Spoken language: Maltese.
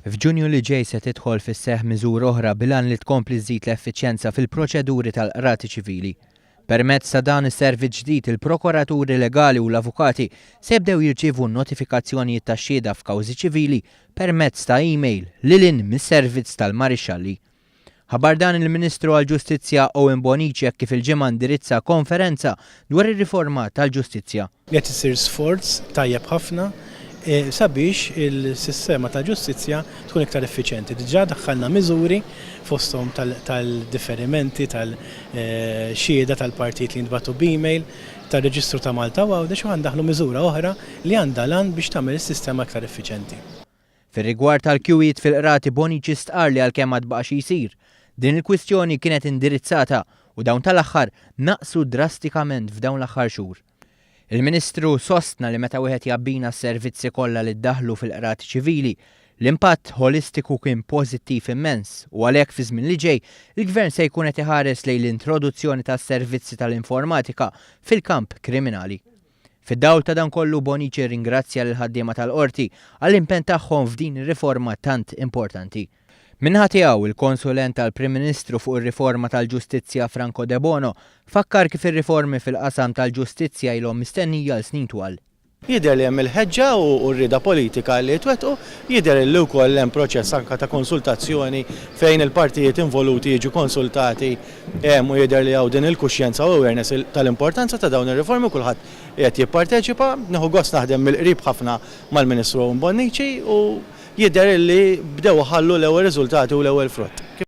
F'Ġunju li ġej se tidħol fis-seħħ miżura oħra bil-għan li tkompli żżid l-effiċjenza fil-proċeduri tal-qrati ċivili. Permezz ta' dan is-servizz ġdid, il-prokuraturi legali u l-avukati se jibdew jirċievu notifikazzjonijiet tax-xhieda f'kawżi ċivili permezz ta' email lil hinn mis-servizz tal-marixxalli. Ħabbar dan il-Ministru għall-Ġustizzja Owen Bonnici hekk kif il-Ġimgħa indirizza konferenza dwar ir-riforma tal-ġustizzja. Qed isir sforz tajjeb ħafna sabiex il-sistema tal-ġustizzja tkun iktar effiċjenti. Diġà daħħalna miżuri fosthom tal-differimenti, tal-xhieda tal-partijiet li jintbagħtu b'email, tar-reġistru ta' Malta u Għawdex u ħa ndaħħlu miżura oħra li għandha l-għan biex tagħmel is-sistema iktar effiċjenti. Fir-rigward tal-kjuwijiet fil-qrati Bonnici stqarr li għalkemm għad baqa' xi jsir, din il-kwistjoni kienet indirizzata u dawn tal-aħħar naqsu drastikament f'dawn l-aħħar xhur. Il-Ministru sostna li meta wieħed jabbina s-servizzi kollha li ddaħħlu fil-qrati ċivili, l-impatt ħolistiku kien pożittiv immens u għalhekk fiż-żmien li ġej il-Gvern se jkun qed iħares lejn l-introduzzjoni tas-servizzi tal-informatika fil-kamp kriminali. Fid-dawl ta' dan kollu Bonnici rringrazzja lill-ħaddiema tal-Qorti għall-impenn tagħhom f'din ir-riforma tant importanti. Min-naħa tiegħu, il-Konsulent tal-Prim Ministru fuq ir-riforma tal-ġustizzja Franco Debono fakkar kif ir-riformi fil-qasam tal-ġustizzja ilhom mistennija għal snin twal. Jidher li hemm il-ħeġġa u r-rieda politika li jitwettqu, jidher illi wkoll hemm proċess anke ta' konsultazzjoni fejn il-partijiet involuti jiġu konsultati u jidher li hawn din il-kuxjenza u awareness tal-importanza ta' dawn ir-riformi u kulħadd qiegħed jipparteċipa. Nieħu gost naħdem mill-qrib ħafna mal-Ministru Owen Bonnici u jidher illi bdew iħallu l-ewwel riżultati u l-ewwel frott.